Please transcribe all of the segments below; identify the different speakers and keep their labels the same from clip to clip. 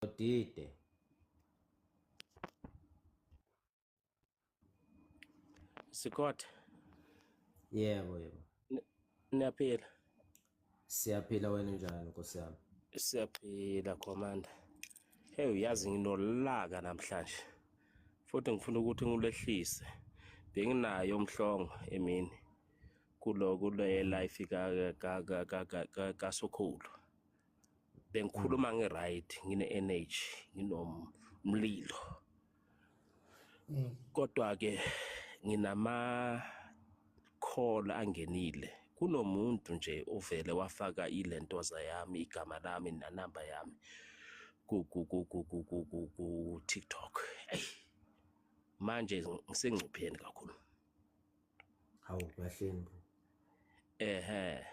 Speaker 1: Dide.
Speaker 2: Sikothe.
Speaker 1: Yebo, yebo.
Speaker 2: Niyaphila?
Speaker 1: Siyaphila, wena njani nkosi yami?
Speaker 2: Siyaphila, Commander. Hey, uyazi nginolaka namhlanje. Futhi ngifuna ukuthi ngilehlise. Benginayo umhlongo emini kulo kule life ka ka ka ka ka kaSokhulu. Bengikhuluma nge-right, ngine energy, nginomlilo. Kodwa ke nginama call angenile. Kunomuntu nje ovele wafaka ilentoza yami, igama lami nenamba yami ku ku ku ku ku ku ku ku TikTok. Ey, manje ngisengcupheni kakhulu.
Speaker 1: Hawu, kahleni.
Speaker 2: Ehhe.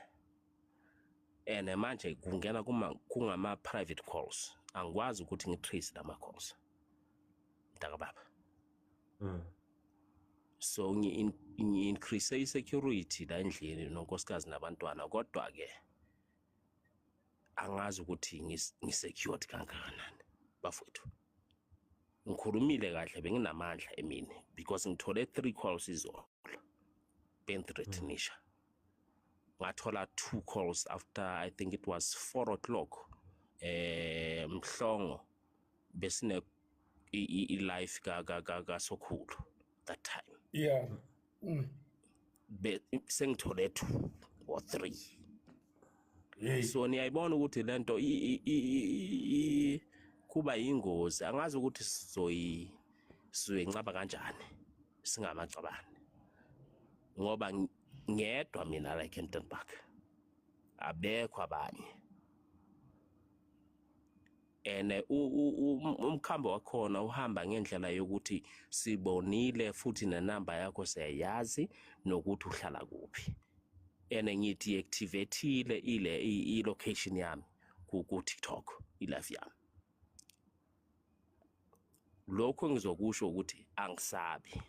Speaker 2: Ene manje kungena kuma kungama private calls. Angikwazi ukuthi ngitrace lama calls. Mntaka baba. So ngi-increase i-security la endlini nonkosikazi nabantwana, kodwa ke angazi ukuthi ngi-secured kangakanani bafowethu. Ngikhulumile kahle, benginamandla emini because ngithole 3 calls izolo bengithreatenisha. Ngathola 2 calls after, I think it was 4 o'clock. Mhlongo besine i-life ka ka ka kaSokhulu that time. Be sengithole 2 or 3.
Speaker 3: Hey.
Speaker 2: So niyayibona ukuthi lento kuba yingozi. Angazi ukuthi sizoyincaba kanjani singamacabani, ngoba ngedwa mina la eKempton Park, abekho abanye. Ene umkhambo wakhona uhamba ngendlela yokuthi sibonile futhi nenamba yakho siyayazi nokuthi uhlala kuphi. Ene ngithi activateile ile i-location yami ku TikTok, i-live yami. Lokho ngizokusho ukuthi angisabi,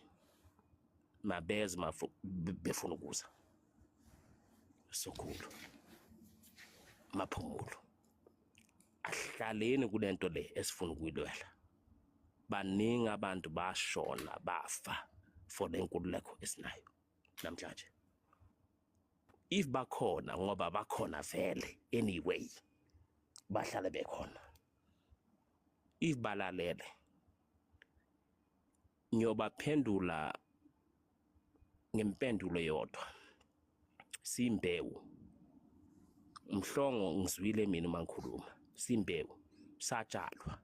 Speaker 2: mabeze befuna ukuza Sokhulu Maphumulo, ahlaleni kulento le esifuna ukuyilwela. Baningi abantu bashona bafa for le nkululeko esinayo namhlanje. If bakhona, ngoba bakhona vele anyway, bahlale bekhona. If balalele, ngiyobaphendula ngempendulo yodwa. Simbewu Mhlongo, ngizwile mina uma ngikhuluma, simbewu satshalwa.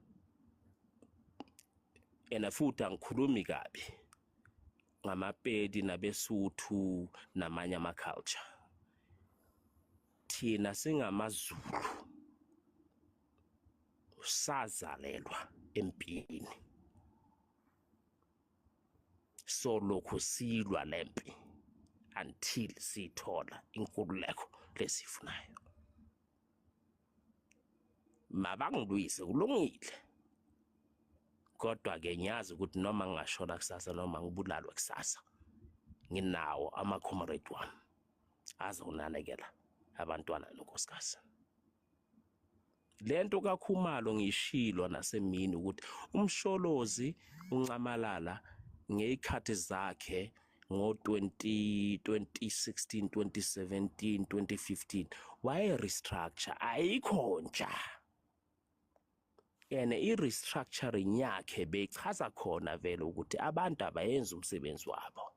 Speaker 2: Ena futhi angikhulumi kabi ngamaPedi nabeSuthu namanye ama-culture. Thina singamaZulu sazalelwa empini, so lokhu silwa lempi until sithola inkululeko lesifunayo. Mabangilwise, kulungile, kodwa ke ngiyazi ukuthi noma ngingashona kusasa noma ngibulalwe kusasa, nginawo ama-comrade wami azonanekela abantwana nonkosikazi. Lento kaKhumalo ngishilo nasemini ukuthi uMsholozi uncamalala ngeyikhathi zakhe ngo-20 2016 2017 2015 waye restructure, ayikho ntsha. Ene i-restructuring yakhe bechaza khona vele ukuthi abantu abayenza umsebenzi wabo.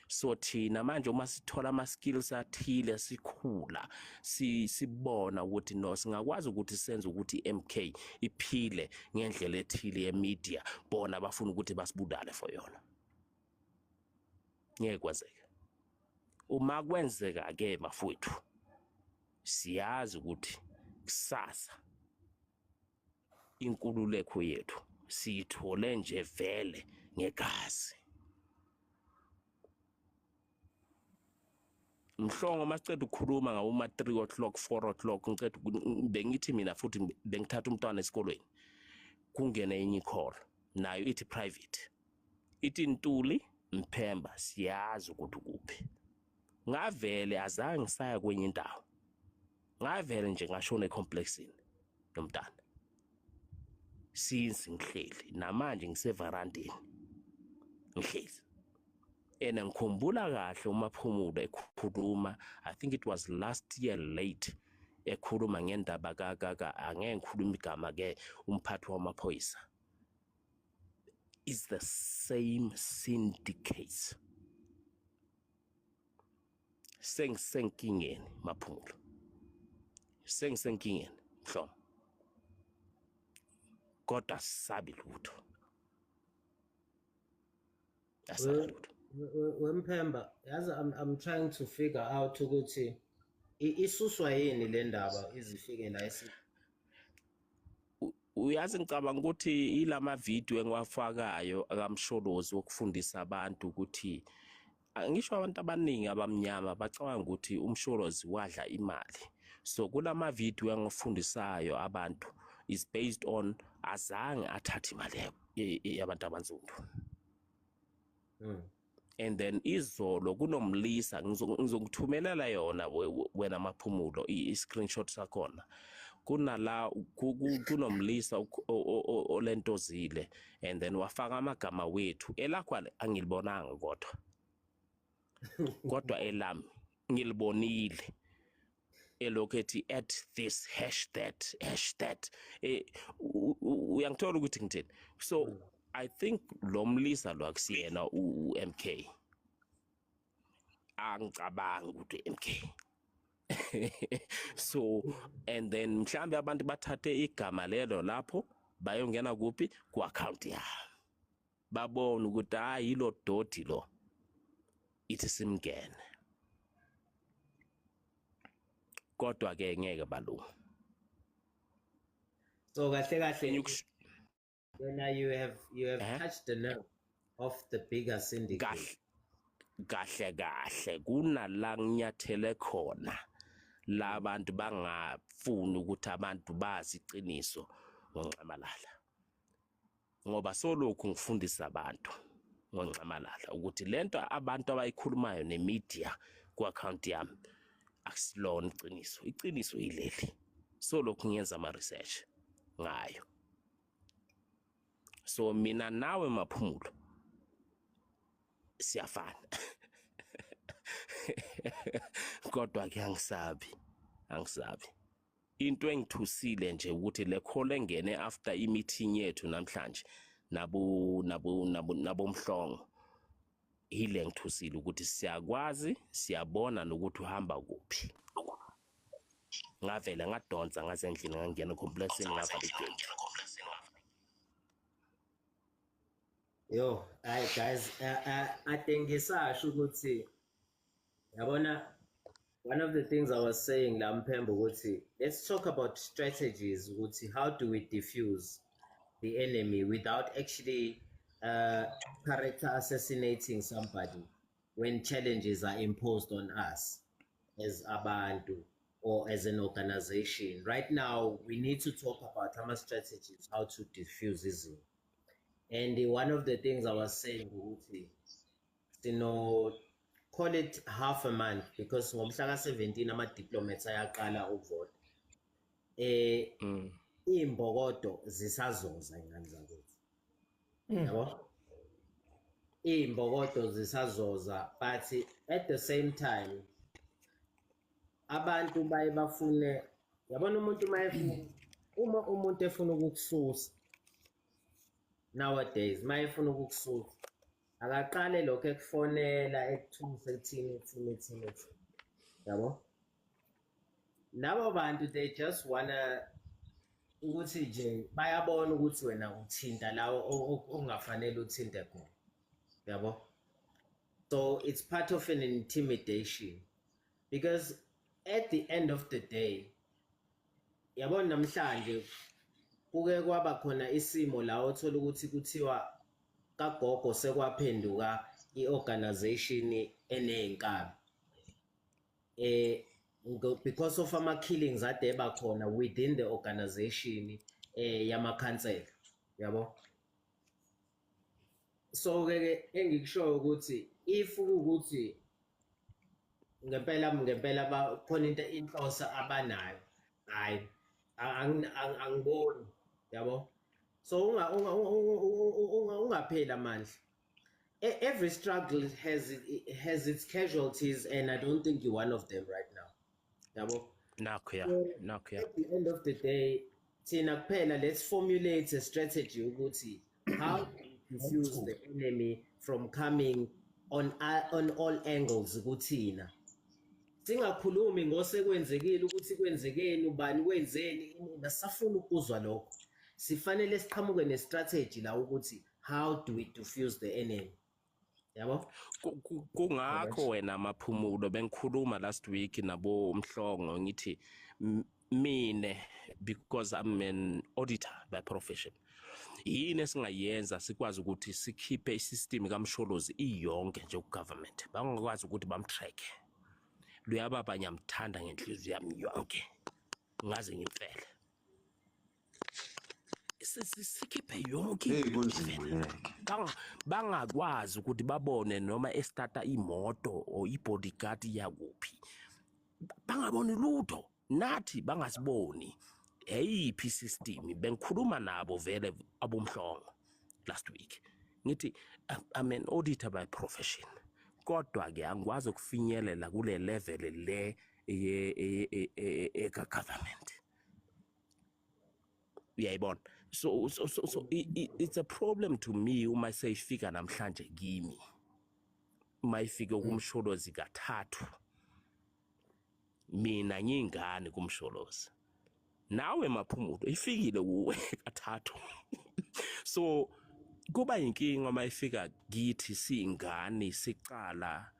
Speaker 2: So thina manje uma sithola ama skills athile, sikhula sibona ukuthi no, singakwazi ukuthi senze ukuthi iMK iphile ngendlela ethile yemedia, bona bafuna ukuthi basibulale for yona. Ngeke kwenzeke. Uma kwenzeka ke bafowethu, siyazi ukuthi kusasa inkululeko yethu siyithole nje vele ngegazi. Mhlongo masiceda ukukhuluma ngawo ma 3 o'clock 4 o'clock, ngiceda bengithi mina futhi bengithatha umntwana esikolweni, kungene enye call nayo ithi private, ithi Ntuli Mphemba, siyazi ukuthi ukuphi. Ngavele azange ngisaya kwenye indawo, ngavele nje ngashona ecomplexini nomntana. Since ngihleli namanje ngisevarandini ngihlezi, and ngikhumbula kahle uMaphumulo ekhuluma, I think it was last year late, ekhuluma ngendaba ka angeke ngikhulume igama ke, umphathi wamaphoyisa, is the same syndicates. Sengisenkingeni Maphumulo, sengisenkingeni Mhlomo, kodwa sabi lutho, asabi lutho.
Speaker 1: Wemphemba, yazi, I'm trying to figure out ukuthi isuswa yini le ndaba izifike la esi.
Speaker 2: Uyazi, ngicabanga ukuthi ilama video engiwafakayo akaMsholozi wokufundisa abantu ukuthi ngisho abantu abaningi abamnyama bacabanga ukuthi uMsholozi wadla imali. So kulama video engifundisayo abantu is based on azange athathe imali yabantu abansundu. And then izolo kunomlisa, ngizokuthumelela yona wena Maphumulo, i-screenshot sakhona, kunala kunomlisa olentozile and then wafaka amagama wethu, elakho angilibonanga, kodwa elami ngilibonile, elokhu ethi at this hash that hash that, uyangithola ukuthi ngithini? So I think lo mlisa lo akusiyena u-MK, angicabangi ukuthi MK. So and then mhlambe abantu bathathe igama lelo lapho bayongena kuphi, ku-account yami, babona ukuthi hayi, yilo doti lo, ithi simngene, kodwa ke ngeke balunga.
Speaker 1: So kahle kahle
Speaker 2: Enye
Speaker 1: wena you have touched the nerve of the bigger syndicate.
Speaker 2: Kahle kahle kahle, kunala nginyathele khona la abantu bangafuni ukuthi abantu bazi iqiniso ngoNxamalala, ngoba solokhu ngifundisa abantu ngoNxamalala ukuthi lento abantu abayikhulumayo nemedia ku-account yami akusilona iqiniso, iqiniso yileli. Solokhu ngiyenza ama-research ngayo. So mina nawe Maphumulo siyafana, kodwa ke angisabi, angisabi. Into engithusile nje ukuthi le call engene after i-meeting yethu namhlanje nabo nabomhlongo, ile ngithusile ukuthi siyakwazi, siyabona nokuthi uhamba kuphi. Ngavele ngadonsa ngasendlini, ngangena ecomplexini, ngavala igate.
Speaker 1: Yo, hayi guys, ade ngisasho ukuthi yabona, one of the things I was saying la Mphemba ukuthi let's talk about strategies, ukuthi how do we diffuse the enemy without actually character assassinating somebody when challenges are imposed on us as abantu or as an organization. Right now we need to talk about ama strategies, how to diffuse izinto. And one of the things I was saying ukuthi call it half a month, because ngomhla ka-17 ama-diplomats ayaqala ukuvota. Imbokodo zisazoza, ingane zakithi. Yabo? Imbokodo zisazoza, but at the same time abantu baye bafune, yabona, umuntu mayefuna, uma umuntu efuna ukukususa nowadays, mayefuna ukukususa akaqale lokho ekufonela, ekuthuse, ekuthini, ekuthini, ekuthini, ekuthini, yabo? Labo bantu, they just wanna ukuthi nje bayabona ukuthi wena uthinta la okungafanele uthinte khona, yabo? So it's part of an intimidation, because at the end of the day, yabona, namhlanje kuke kwaba khona isimo la othola ukuthi kuthiwa kagogo sekwaphenduka i-organization eney'nkabi because of ama killings ade eba khona within the organization yamakhansela, yabo? So ke engikushoyo ukuthi if ukuthi ngempela ngempela khona into, inhloso abanayo, hayi, angiboni, yabo? So ungapheli amandla. Every struggle has its casualties, and I don't think you're one of them right now. Yabo?
Speaker 2: Nakho ya, nakho ya.
Speaker 1: At the end of the day, thina kuphela, let's formulate a strategy ukuthi how do we defuse the enemy from coming on all angles kuthina. Singakhulumi ngosekwenzekile ukuthi kwenzekeni, ubani wenzeni, asafuna ukuzwa lokho. Sifanele siqhamuke ne-strategy la ukuthi how do we defuse the enemy. Yabo?
Speaker 2: Kungakho wena Maphumulo bengikhuluma last week nabo uMhlongo, ngithi mine, because I'm an auditor by profession, yini esingayenza sikwazi ukuthi sikhiphe i-system kaMsholozi iyonke nje ku-government, bangakwazi ukuthi bam-track luyababa. Ngiyamthanda ngenhliziyo yami yonke, ngaze ngimfele. Sikhiphe yonke
Speaker 4: Hey,
Speaker 2: into
Speaker 4: kunzima
Speaker 2: vele.
Speaker 4: ngeke.
Speaker 2: Bangakwazi ukuthi babone noma estarta imoto or i-bodyguard yakuphi, bangaboni lutho, nathi bangasiboni. Eyiphi system? Bengikhuluma nabo vele aboMhlongo last week, ngithi I'm an auditor by profession, kodwa ke angikwazi ukufinyelela kule level le eka government, uyayibona? So it's a problem to me uma seyifika namhlanje kimi, uma ifike kuMsholozi kathathu. Mina ngingane kuMsholozi, nawe Maphumulo ifikile kuwe kathathu, so kuba inkinga uma ifika kithi singane sicala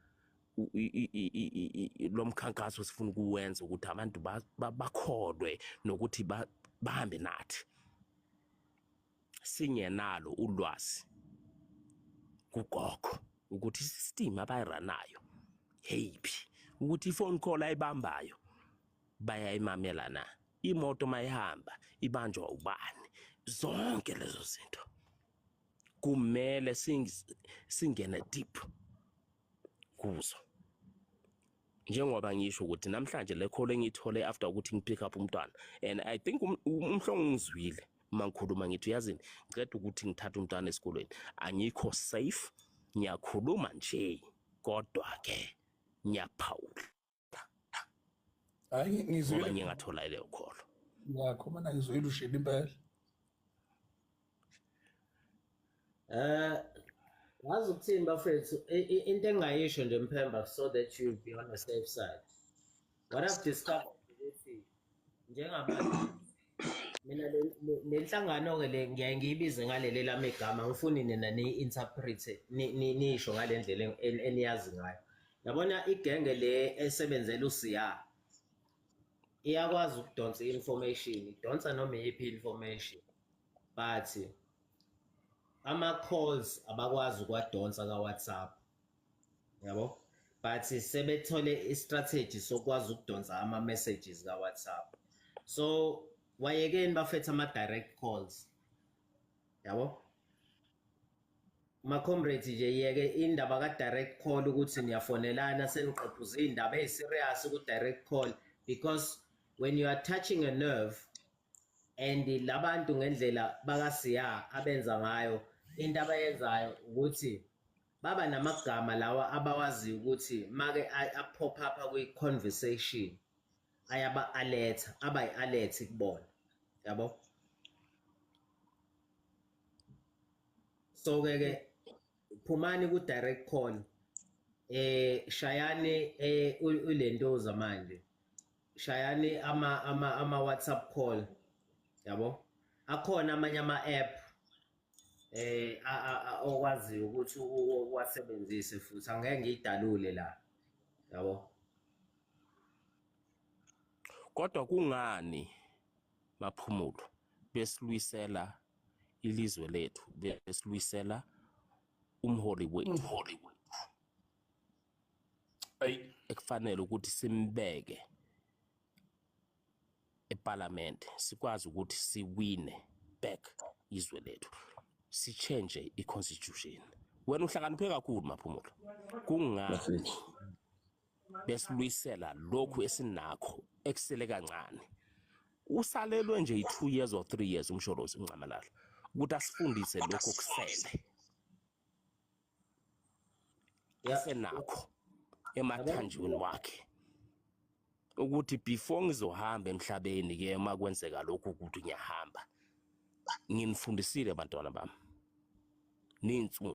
Speaker 2: lo mkhankaso sifuna ukuwenza ukuthi abantu bakholwe nokuthi bahambe nathi, singenalo ulwazi kugogo ukuthi i-system abayi-run-ayo heyiphi, ukuthi i-phone call ayibambayo bayayimamela na, imoto mayihamba ibanjwa ubani. Zonke lezo zinto kumele singene deep kuzo, njengoba ngisho ukuthi namhlanje le call engiyithole after ukuthi ngi-pick up umntwana, and I think uMhlongo ngizwile uma ngikhuluma, ngithi uyazini, ngiceda ukuthi ngithathe umntwana esikolweni, angikho safe, ngiyakhuluma nje kodwa ke ngiyaphawula
Speaker 3: Hayi,
Speaker 2: ngoba
Speaker 3: ngizwile.
Speaker 2: ngingathola leyo call.
Speaker 3: Yakho mana, ngizwile ushilo impela.
Speaker 1: Wazi ukuthini bafethu, into engayisho nje Mphemba, so that you be on the safe side. What I've discovered ukuthi njengabantu mina le nhlangano ke le ngiyaye ngiyibize ngaleli lami igama, ngifuni nina ni-interpret, nisho ngale ndlela eniyazi ngayo. Yabona igenge le esebenzela uSiya iyakwazi ukudonsa i-information, idonsa noma iyiphi information, but ama-calls abakwazi ukwadonsa ka-WhatsApp, yabo, but sebethole i-strategy sokwazi ukudonsa ama-messages ka-WhatsApp. So wayekeni bafethu ama-direct calls, yabo, ma-comrades nje, yeke indaba ka-direct call ukuthi niyafonelana seniqephuza iy'ndaba ey'serious ku-direct call, because when you are touching a nerve and labantu ngendlela bakasiya abenza ngayo into abayenzayo ukuthi baba namagama lawa abawaziyo ukuthi make a-pop up kwi-conversation ayaba-alert, abayi-alert kubona, yabo. So ke ke phumani ku-direct call, shayani ulentoza manje, shayani ama WhatsApp call, yabo. Akhona amanye ama app okwaziyo ukuthi uwasebenzise, futhi angeke ngiyidalule la, yabo.
Speaker 2: Kodwa kungani Maphumulo besilwisela ilizwe lethu, besilwisela umholi wethu
Speaker 3: Ayi.
Speaker 2: Ekufanele ukuthi simbeke eParliament, sikwazi ukuthi siwine back izwe lethu, si-change i-constitution? Wena uhlakaniphe kakhulu Maphumulo, kungani
Speaker 4: Bafethu.
Speaker 2: besilwisela lokhu esinakho ekusele kancane? Usalelwe nje i-2 years or 3 years uMsholozi, uNxamalala. Ukuthi asifundise lokho kusele asenakho emathanjweni wakhe, ukuthi before ngizohamba emhlabeni ke, uma kwenzeka lokhu ukuthi ngiyahamba, nginifundisile, bantwana bami, ninsundu.